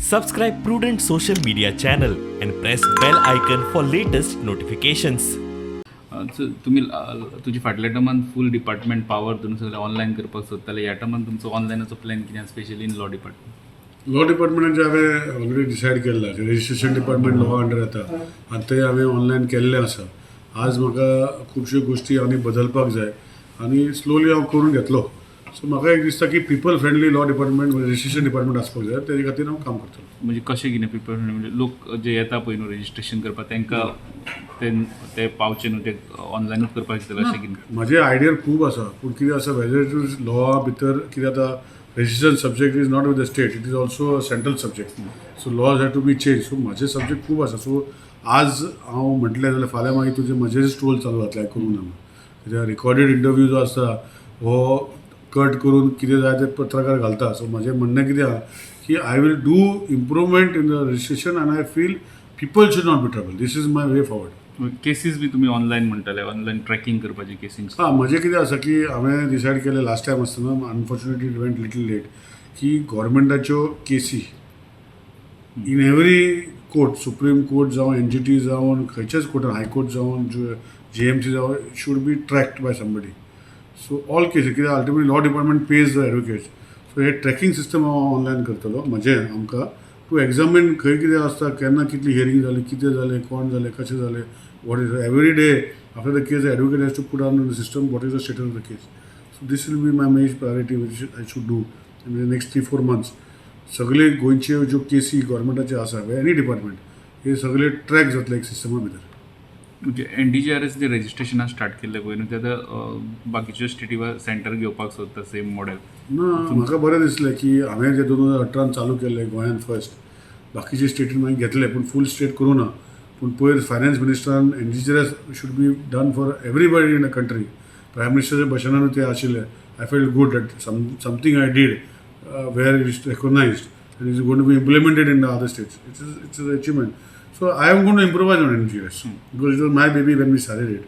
Subscribe Prudent social media channel and press bell icon for latest notifications. So तुमी तुजी फाटल्या टर्मान फूल department power धरून सगळें ऑनलायन करपाक सोदताले. ह्या टर्मान तुमचो ऑनलायनाचो प्लॅन कितें, specially in law department? Law डिपार्टमेंटाचें हांवें ऑलरेडी डिसायड केल्लें. रजिस्ट्रेशन डिपार्टमेंट लॉ अंडर येता आनी तें हांवें ऑनलायन केल्लें आसा. आज म्हाका खुबश्यो गोश्टी आनी बदलपाक जाय आनी स्लोली हांव करून घेतलो. सो म्हाका एक दिसता की people friendly law department, registration department आसपाक जाय. तेजे खातीर हांव काम करतलो. म्हणजे कशें कितें प्रिपेर? म्हणजे लोक जे येता पळय न्हू रजिस्ट्रेशन करपाक, तांकां ते ते पावचे न्हू, ते ऑनलायनूच करपाक दितले अशें कितें? म्हाजे आयडिया खूब आसा, पूण कितें आसा, वेदर it is law भितर कितें आतां, registration subject is not with the state, it is also a central subject, so laws have to be change. So म्हाजे सब्जेक्ट खूब आसा. सो आज हांव म्हटलें जाल्यार फाल्यां मागीर तुजे म्हजेच ट्रोल चालू जातले करूंक ना म्हणून. कित्याक रिकॉर्डेड इंटरव्यू जो आसा हो कट करून कितें जाय ते पत्रकार घालता. सो म्हाजें म्हणणें कितें आहा की I will do improvement in the registration and I feel people should not be trouble. This is my way forward. Cases बी तुमी ऑनलायन म्हणटाले, ऑनलायन ट्रॅकिंग करपाची केसींची. हां, म्हजें कितें आसा की हांवें डिसायड केलें लास्ट टायम आसतना, unfortunately it went little late, की गव्हर्मेंटाच्यो केसी in every court, Supreme Court जावं, एनजीटी जावं, खंयच्याच कोर्टान, हायकोर्ट जावं, जीएमसी जावं, should be tracked by somebody. So all cases, कित्याक ultimately law department pays the advocates. So hey tracking system हांव online करतलो म्हजें आमकां टू एग्जामीन खंय कितें आसता, केन्ना कितली हियरींग जाली, कितें जालें, कोण जालें, कशें जालें, what is every day after the case, advocate has to put on the system what is the status of the case. So this will be my main priority which I should do in the next 3-4 months. सगळे गोंयच्यो ज्यो केसी गव्हर्मेंटाच्यो आसा, any department, हे सगळे track जातले एक Systema भितर. म्हणजे एनडीजीआरएस जे रजिस्ट्रेशनां स्टार्ट केल्लें पळय न्हू, ते आतां बाकीच्यो स्टेटी सेंटर घेवपाक सोदता सेम मॉडेल. ना, म्हाका बरें दिसलें की हांवें जे 2018न चालू केल्लें गोंयांत फर्स्ट, बाकीचे स्टेटीन मागीर घेतले, पूण फूल स्टेट करूं ना. पूण पयर finance मिनिस्टरान NDGRS should be done for everybody in the country, prime मिनिस्टराच्या भाशणानूय तें आशिल्लें. I feel good that something I did where it is recognized and is going to be implemented in the other states. It's is achievement. So I am going to improvise on NGS because it was my baby when we started it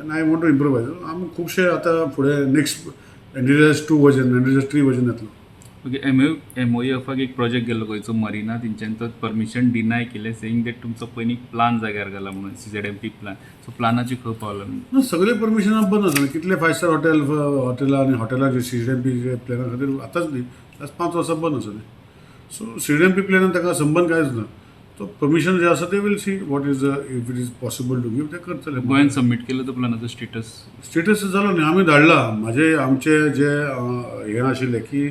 and I want to improvise. आमी खुबशे आतां फुडें next NDGRS 2 version, NDGRS 3 version येतलो. Okay, एमओएफाक एक project गेल्लो गोंयचो marina, तेंच्यांनी तो परमिशन डिनाय केलें, सेईंग that तुमचो पयलीं प्लान जाग्यार घाला म्हणून, सीझेडएमपी प्लान. सो प्लानाची खंय पावला? ना, सगळे परमिशनां बंद आसा. कितले फायव स्टार हॉटेल, हॉटेलां आनी हॉटेलां जे सीझेडएमपी प्लॅना खातीर आतांच न्ही, लास्ट 5 वर्सां बंद आसा. सो सीझेडएमपी प्लॅनान ताका संबंद कांयच ना. तो परमिशन जे आसा ते will see what is the if it is possible to give, ते करतले. गोंयान सबमीट केलो तो प्लानाचो स्टेटस? स्टेटस जालो न्ही, आमी धाडला. म्हाजे आमचे जे हें आशिल्लें की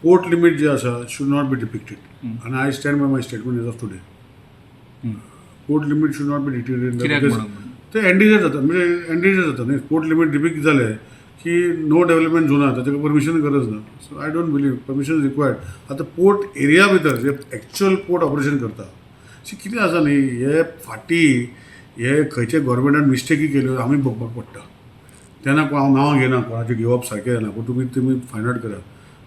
पोर्ट लिमीट जे आसा should not be depicted आनी I stand by my statement as of today. Port limit should not be depicted. कित्याक म्हणून? ते एंडेंजर जाता, म्हणजे एंडेंजर जाता न्ही. पोर्ट लिमीट डिपिक्ट जालें की नो डेव्हलपमेंट झोन आसा, ताका परमिशन गरज ना. So I don't believe permission is required. आतां पोर्ट एरिया भितर जे एक्चुअल पोर्ट ऑपरेशन करता, सी, कितें आसा न्ही, हे फाटीं हे खंयचे गव्हर्मेंटान मिस्टेकी केल्यो आमी भोगपाक पडटा. तेन्ना हांव नांवां घेना, कोणाचें घेवप सारकें जायना, पूण तुमी फायंड आवट करा.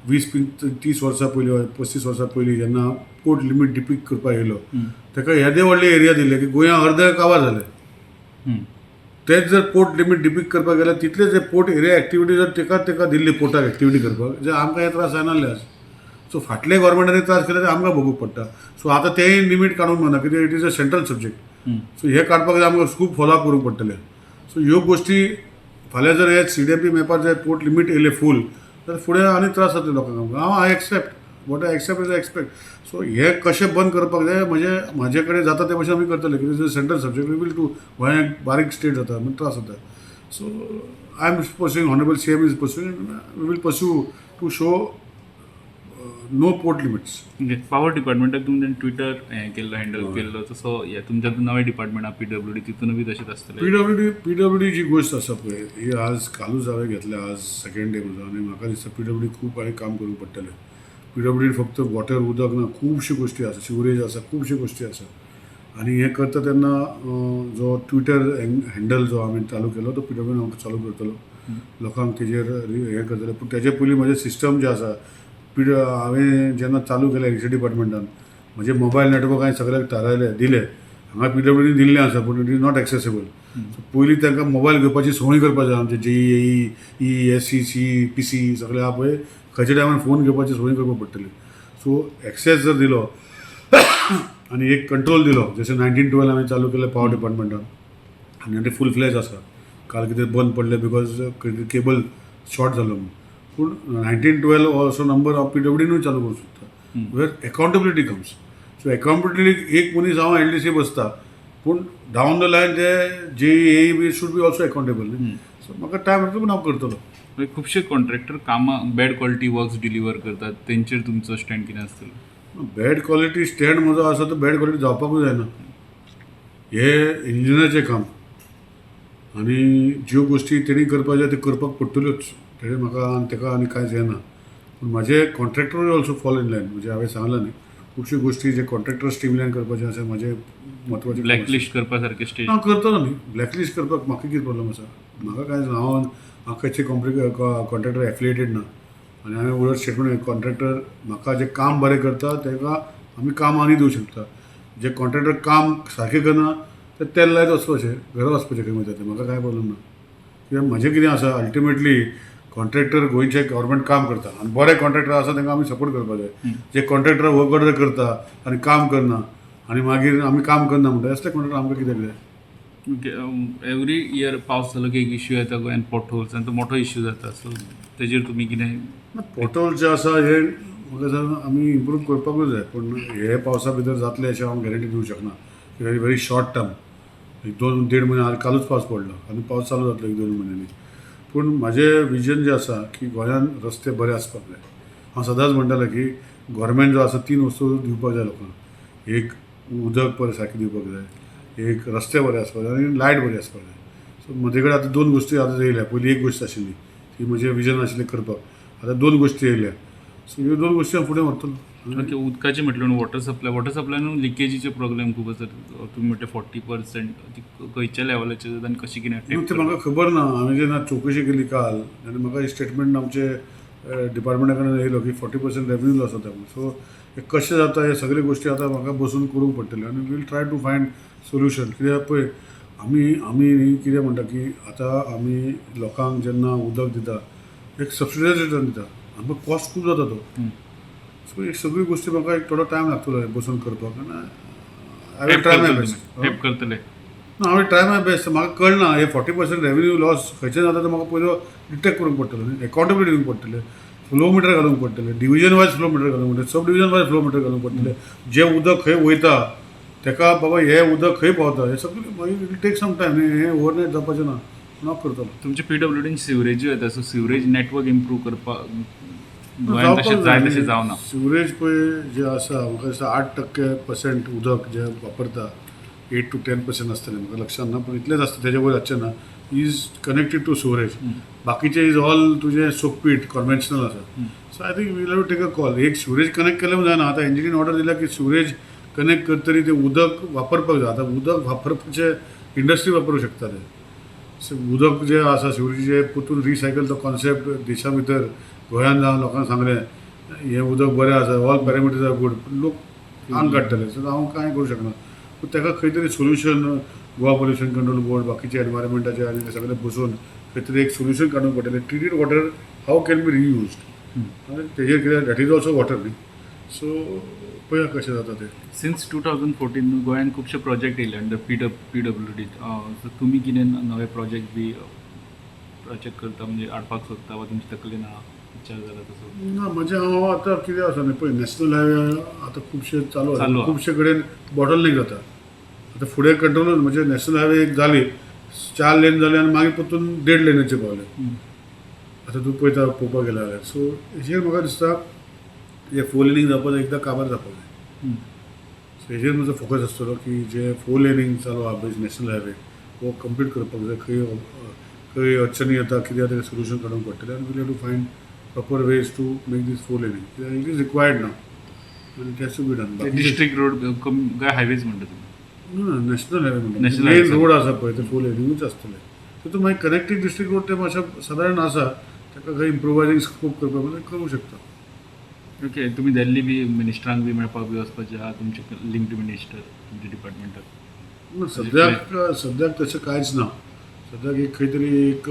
20-30 वर्सां पयलीं, 35 वर्सां पयलीं जेन्ना पोर्ट लिमीट डिपिक्ट करपाक येयलो, ताका येदे व्हडले एरिया दिले की गोंया अर्दे काबार जाले. तेच जर पोर्ट लिमीट डिपिक्ट करपाक गेल्यार, तितले जे पोर्ट एरिया एक्टिविटी जर तेका दिल्ली पोर्टाक एक्टिविटी करपाक, जे आमकां हे त्रास जायनासले आज. सो फाटले गव्हर्मेंटांनी त्रास केले ते आमकां भोगूंक पडटा. सो आतां तेंय लिमीट काडूंक ना, कित्याक it is a central subject. So हे काडपाक जाय आमकां खूब फॉलोअप करूंक पडटलें. सो ह्यो गोश्टी फाल्यां जर हे सीडीएमपी मॅपार जर पोर्ट लिमीट येयले फूल तर फुडें आनी त्रास जातले लोकांक. हांव I accept what I accept is I expect. So हे कशें बंद करपाक जाय, म्हणजे म्हाजे कडेन जाता ते भशेन आमी करतले, कित्याक central subject we will do. Goa एक बारीक स्टेट जाता म्हणून त्रास जाता. So I am pursuing, honourable CM is pursuing, we will pursue to show no port limits. म्हणजे पावर डिपार्टमेंटाक तुमच्यान ट्विटर हें केल्लो, हँडल केल्लो, तसो हे तुमच्या नवें डिपार्टमेंट आहा पीडब्ल्यूडी, तितून बी तशेंच आसतलें? पीडब्ल्यूडी जी गोश्ट आसा पळय, ही आज कालूच हांवें घेतल्या. आज सेकंड डे म्हजो आनी म्हाका दिसता पीडब्ल्यूडी खूब आनी काम करूंक पडटलें. पीडब्ल्यूडी फक्त वॉटर, उदक ना, खुबश्यो गोश्टी आसा, सिवरेज आसा, खुबश्यो गोश्टी आसा. आनी हें करता तेन्ना जो ट्विटर हँडल जो हांवें चालू केलो, तो पीडब्ल्यूडी हांव चालू करतलो, लोकांक तेजेर हें करतले. पूण तेजे पयलीं म्हजें सिस्टम जें आसा, हांवें जेन्ना चालू केलें एल डिपार्टमेंटान, म्हजें मोबायल नेटवर्क हांवें सगळ्याक थारायलें, दिलें. हांगा पीडब्ल्यूडी दिल्लें आसा, पूण it is not accessible. So पयलीं तांकां मोबायल घेवपाची संवय करपाक जाय. आमचे जे E, E, S C, C, P C सगळे आहा पळय, खंयच्या टायमार फोन घेवपाची संवय करपाक पडटली. सो सो एक्सेस जर दिलो आनी एक कंट्रोल दिलो, जशें 1912 हांवें चालू केलें पावर डिपार्टमेंटान आनी आतां फूल फ्लॅज आसा. काल कितें बंद पडलें because cable short जालो म्हणून. पूण 1912 हो असो नंबर हांव पीडब्ल्यूडीनूय चालू करूंक शकता, where accountability comes. So accountability, एक मनीस हांव एलडीसी बसता, पूण डावन the line ते जे ए B should be also accountable न्ही. सो म्हाका टायम लागता, पूण हांव करतलो. मागीर खुबशे कॉन्ट्रॅक्टर कामां बॅड क्वॉलिटी वर्क्स डिलिव्हर करतात, तेंचेर तुमचो स्टँड कितें आसतलो? बॅड क्वॉलिटी स्टँड म्हजो आसा तो बॅड क्वॉलिटी जावपाकूच जायना. हे इंजिनियराचें काम आनी ज्यो गोश्टी तेणी करपाक जाय त्यो करपाक पडटल्योच. तेणे म्हाका आनी ताका आनी कांयच हें ना. पूण म्हाजे कॉन्ट्रॅक्टरूय ऑल्सो फॉल इन लायन. म्हणजे हांवें सांगलां न्ही, खुबश्यो गोश्टी जे कॉन्ट्रॅक्टर स्ट्रीमलायन करपाचें आसा, म्हाजें म्हत्वाचें काम आसा. ब्लॅकलिस्ट करपा सारके स्टेज? हांव करतलो न्ही. ब्लॅकलिस्ट करपाक म्हाका कितें प्रॉब्लम आसा? म्हाका कांयच ना. हांव हांव खंयचे कॉन्ट्रॅक्टर एफिलिएटेड ना आनी हांवें उलट स्टेटमेंट, कॉन्ट्रॅक्टर म्हाका जे काम बरें करता ताका आमी काम आनी दिवं शकता. जे कॉन्ट्रॅक्टर काम सारकें करना ते तेल लायत वचपाचें, घरा वचपाचें, खंय वयता तें, म्हाका कांय प्रॉब्लम ना. कित्याक म्हजें कितें आसा, अल्टिमेटली कॉन्ट्रॅक्टर गोंयचे गव्हर्मेंट काम करता आनी बरे कॉन्ट्रॅक्टर आसा तांकां आमी सपोर्ट करपाक जाय. जे कॉन्ट्रॅक्टर वर्क ऑर्डर करता आनी काम करना आनी मागीर आमी काम करना म्हणटा, असले कॉन्ट्रॅक्टर आमकां कित्याक जाय? एवरी इयर पावस जालो की एक इश्यू येता गोंयान, पोट होल्स, आनी तो मोठो इश्यू जाता. सो तेजेर तुमी कितें? पोटहोल जे आसा हे म्हाका दिसता आमी इम्प्रूव करपाकूच जाय, पूण हे पावसा भितर जातले अशें हांव गॅरंटी दिवंक शकना. कित्याक व्हेरी शॉर्ट टर्म, एक दोन देड म्हयने, कालूच पावस पडलो आनी पावस चालू जातलो एक दोन म्हयन्यांनी. पूण म्हाजें विजन जें आसा की गोंयान रस्ते बरे आसपाक जाय. हांव सदांच म्हणटालें की गोवोरमेंट जो आसा तीन वस्तू दिवपाक जाय लोकांक. एक उदक बरें सारकें दिवपाक जाय, एक रस्ते बरे आसपाक जाय आनी लायट बरी आसपाक जाय. सो म्हजे कडेन आतां दोन गोश्टी आतां येयल्या. पयलीं एक गोश्ट आशिल्ली, ती म्हजें विजन आशिल्लें करपाक. आतां दोन गोश्टी येयल्या, सो ह्यो दोन गोश्टी हांव फुडें व्हरतलो. ओके, उदकाचें म्हटलें न्हू, वॉटर सप्लाय. वॉटर सप्लाय लिकेजीचे प्रॉब्लेम खूब आसात. तुमी म्हटलें 40%, ती खंयच्या लेवलाचेर जाता आनी कशी कितें? न्हू, तें म्हाका खबर ना. हांवें जेन्ना चवकशी केली काल तेन्ना म्हाका स्टेटमेंट आमचे डिपार्टमेंटा कडल्यान येयलो की 40% रेवेन्यू लॉस जाता म्हणून. सो हे कशें जाता, हे सगळे गोश्टी आतां म्हाका बसून करूंक पडटल्यो आनी we'll try to find solution. कित्याक पळय, आमी न्ही कितें म्हणटा की आतां आमी लोकांक जेन्ना उदक दिता, एक सबसिडायज रेटान दिता, आमकां कॉस्ट खूब जाता तो. सो हे सगळ्यो गोश्टी म्हाका एक थोडो टायम लागतलो बसून करपाक आनी I will try my best. Tape करतले? ना, हांवें ट्राय my best. म्हाका कळना हे 40% रेवेन्यू लॉस खंयच्यान जाता ते म्हाका पयलो डिटेक्ट करूंक पडटलो न्ही. एकाउंटेबिलिटी दिवंक पडटलें, फ्लो मिटर घालूंक पडटलें, डिविजन वायज फ्लो मिटर घालूंक पडटलें, sub division wise flow meter घालूंक पडटलें. जें उदक खंय वयता ताका, बाबा हें उदक खंय पावता, हें सगळें मागीर it take some time. हें ओवरनायट जावपाचें ना, पूण हांव करतलो. तुमचे पीडब्ल्यूडीन सिवरेजूय येता, सो सिवरेज नेटवर्क इम्प्रूव करपाक गोंयांत तशें जाय तशें जावना. सिवरेज पळय जे आसा, म्हाका दिसता 8% पर्संट उदक जे वापरता, 8 टू 10% आसतलें, म्हाका लक्षात ना, पूण इतलेंच आसता, तेजे वयर आसचें ना, is connected to sewerage. बाकीचे is all तुजें सोकपीट कॉन्वेन्शनल आसा. So I think we'll have to take a call. एक सिवरेज कनेक्ट केलें म्हूण जायना. आतां इंजिनियरीन ऑर्डर दिल्या की सिवरेज कनेक्ट करतरी तें उदक वापरपाक जाय. आतां उदक वापरपाचें इंडस्ट्री वापरूंक शकता ते. सो उदक जें आसा सिवरेजीचें, परतून रिसायकल तो कॉन्सेप्ट देशा भितर गोंयान जावन लोकांक सांगलें, हें उदक बरें आसा, all parameters are good, पूण लोक आंग काडटले. सो हांव कांय करूं शकना. पूण ताका खंय तरी solution, Goa pollution control board, बाकीचे एनवायरमेंटाचे आनी सगळे बसून खंय तरी एक सोल्युशन काडूंक पडटलें. Treated water how can be reused, आनी तेजेर कितें, that is also water न्ही. सो पळया कशें जाता तें. सिन्स 2014 गोंयान खुबशे प्रोजेक्ट येयले अंडर पीडब्ल्यूडी. सो तुमी कितें नवे प्रोजेक्ट बी प्रोजेक्ट करता, म्हणजे हाडपाक सोदता वा तुमच्या तकलेन आहा, विचार जाला तसो? ना, म्हणजे हांव आतां कितें आसा न्ही, पळय, नॅशनल हायवे आतां खुबशे चालू आसा. चालू आहा. खुबशे कडेन बॉटल नेक जाता. आतां फुडें कंट्रोलूच, म्हणजे नॅशनल हायवे एक जाली, चार लेन जाले आनी मागीर परतून देड लेनाचेर पावले. आतां तूं पळयता पळोवपाक गेल्यार जाल्यार. सो हेजेर म्हाका दिसता हे फोर लेनींग जावपाक जाय, एकदां काबार जावपाक जाय. सो हेजेर म्हजो फोकस आसतलो की जे फोर लेनींग चालू आहा पळय नॅशनल हायवे, हो कंप्लीट करपाक जाय. खंय खंय अडचणी येता, कितें जाता, तें सोल्युशन काडूंक पडटलें आनी we'll have to find proper ways to make this four laning. कित्याक it is required now आनी it has to be done. District road काय हायवेज म्हणटा तुमी? ना, नॅशनल हायवे म्हणटा. National main highway. Road आसा पळय ते फोर लेनींगूच आसतले. तितून मागीर कनेक्टींग डिस्ट्रिक्ट रोड ते मातशे सादारण आसा, ताका खंय इम्प्रोवायजींग स्कोप करपाक जाल्यार करूंक शकता. ओके, तुमी दिल्ली बी मिनिस्टरांक बी मेळपाक बी वचपाचें आहा, तुमचे लिंक्ड मिनिस्टर तुमच्या डिपार्टमेंटाक? ना, सद्याक तशें कांयच ना. सद्याक एक खंय तरी एक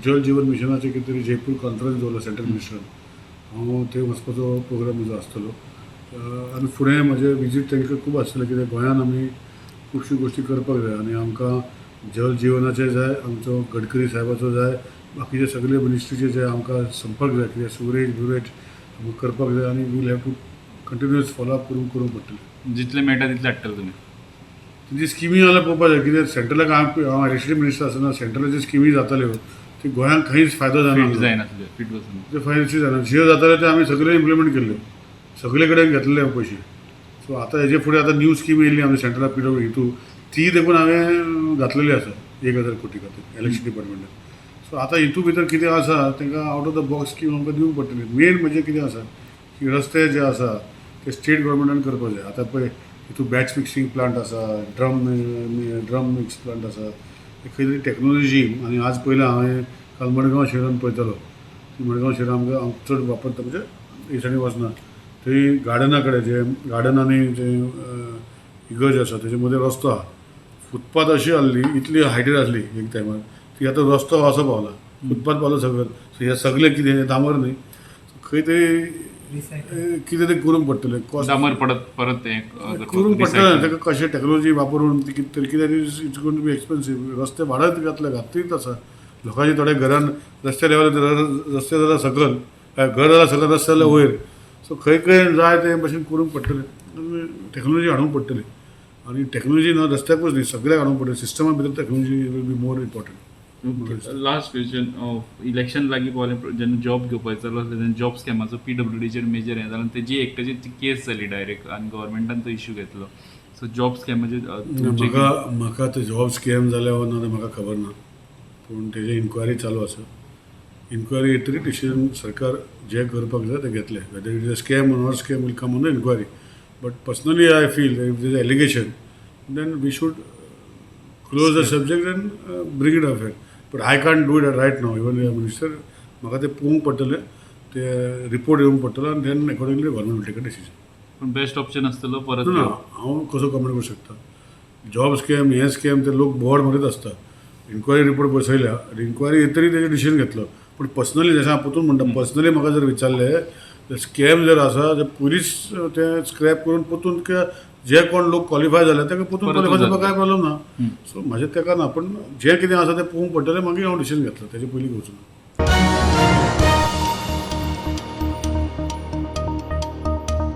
जल जीवन मिशनाचें कितें तरी जयपूर कॉन्फरन्स दवरलो सेंट्रल मिनिस्टरान, हांव थंय वचपाचो प्रोग्राम म्हजो आसतलो. आनी फुडें म्हजें विजीट तांकां खूब आसतलें, कित्याक गोंयान आमी खुबश्यो गोश्टी करपाक जाय आनी आमकां जल जिवनाचें जाय, आमचो गडकरी साहेबाचो जाय, बाकीचे सगळे मिनिस्ट्रीचे जे आमकां संपर्क जाय, कित्याक सिवरेज बिवरेज आमकां करपाक जाय आनी we'll have to continuous follow up करून करूंक पडटलें. जितले मेळटा तितले हाडटले तुमी. तेजी स्किमी जाल्यार पळोवपाक जाय, कित्याक सेंट्रलाक हांव एडिशनल मिनिस्टर आसतना सेंट्रलाच्यो स्किमी जाताल्यो ती गोंयांत खंयच फायदो जायना. फिट जायनासले, फिट बसना. ते फायदेशीर जायना. ज्यो जाताले ते आमी सगळे इम्प्लिमेंट केल्ल्यो, सगळे कडेन घेतलेले पयशे. सो आतां हेजे फुडें आतां न्यू स्कीम येयली आमच्या सेंट्रलाक पी डब्ल्यू हितू, ती देखून हांवें घातलेली आसा 1000 कोटी खातीर इलेक्शन डिपार्टमेंटान. सो आतां हितू भितर कितें आसा, तांकां out of the box scheme आमकां दिवंक पडटली. मेन म्हणजे कितें आसा की रस्ते जे आसा ते स्टेट गव्हर्मेंटान करपाक जाय. आतां पळय, हितू बॅच मिक्सिंग प्लांट आसा, ड्रम ड्रम मिक्स प्लांट आसा, ते खंय तरी टॅक्नोलॉजी. आनी आज पयलें हांवें काल मडगांव शहरान पळयतालो ती मडगांव शहरान आमकां हांव चड वापरता, म्हणजे दिसांनी वचना, थंय गार्डना कडेन जे गार्डन आनी जे इगर्ज आसा तेजे मदीं रस्तो आहा, फुटपाथ अशी आहली, इतली हायटीर आसली एक टायमार, ती आतां रस्तो असो पावला, फुटपाथ पावलो सगळं. सो हें सगळें कितें डांबर न्ही, खंय तरी कितें तरी करूंक पडटलें कॉस्ट. डांबर पडत परत तें करूंक पडटलें ताका कशें टॅक्नोलॉजी वापरून ती कितें तरी, कित्याक it's going to be expensive. रस्ते वाडत घातले, घातलीच आसा लोकांची. थोड्या घरान रस्ते लेवल, रस्ते जाल्यार सकल, घर जाल्यार सकल, रस्ते जाल्यार वयर. सो खंय खंय जाय ते भशेन करूंक पडटलें, टॅक्नोलॉजी हाडूंक पडटली. आनी टॅक्नोलॉजी ना रस्त्याकूच न्ही, सगळ्याक हाडूंक पडटलें. सिस्टमा भितर technology will be more important. Last question, election लागीं पावलें, जेन्ना जॉब घेवपाचें चालू आसलें तेन्ना जॉब स्कॅमाचो पीडब्ल्यूडीचेर मेजर हें जालें, तेजी एकट्याची ती केस जाली डायरेक्ट आनी गव्हर्मेंटान तो इश्यू घेतलो. सो जॉब स्कॅमाचेर तुमचें म्हाका ते जॉब स्कॅम जाल्या वा ना तें म्हाका खबर ना, पूण तेजे इन्क्वायरी चालू आसा. इन्क्वायरी येतरी डिसिजन सरकार जे करपाक जाय तें घेतलें. Whether it is a scam or not scam will come on the inquiry, but personally I feel if there is allegation, then we should close the subject and bring it affair. But I can't do it right now, even minister. म्हाका तें पळोवंक पडटलें, ते report येवंक पडटलो आनी then accordingly government will take a decision. पूण best option आसतलो परत ना, हांव कसो कमेंट करूं शकता? जॉब स्कॅम, हे स्कॅम, ते लोक बोवाळ मारीत आसता. इन्क्वायरी रिपोर्ट बसयल्या आनी इन्क्वायरी येतरी तेजेर डिसिजन घेतलो. पूण पर्सनली जशें हांव परतून म्हणटा, पर्सनली म्हाका जर विचारलें जाल्यार स्कॅम जर आसा जाल्यार पुलीस ते स्क्रॅप करून परतून जे कोण लोक क्वॉलिफाय जाले ताका परतून परतून क्वॉलिफाय जावपाक जातले. कांय प्रॉब्लम ना. सो म्हाजें ताका ना, पूण जें कितें आसा तें पळोवंक पडटलें, मागीर हांव डिसिजन घेतलो, तेजे पयलीं घेवचो ना.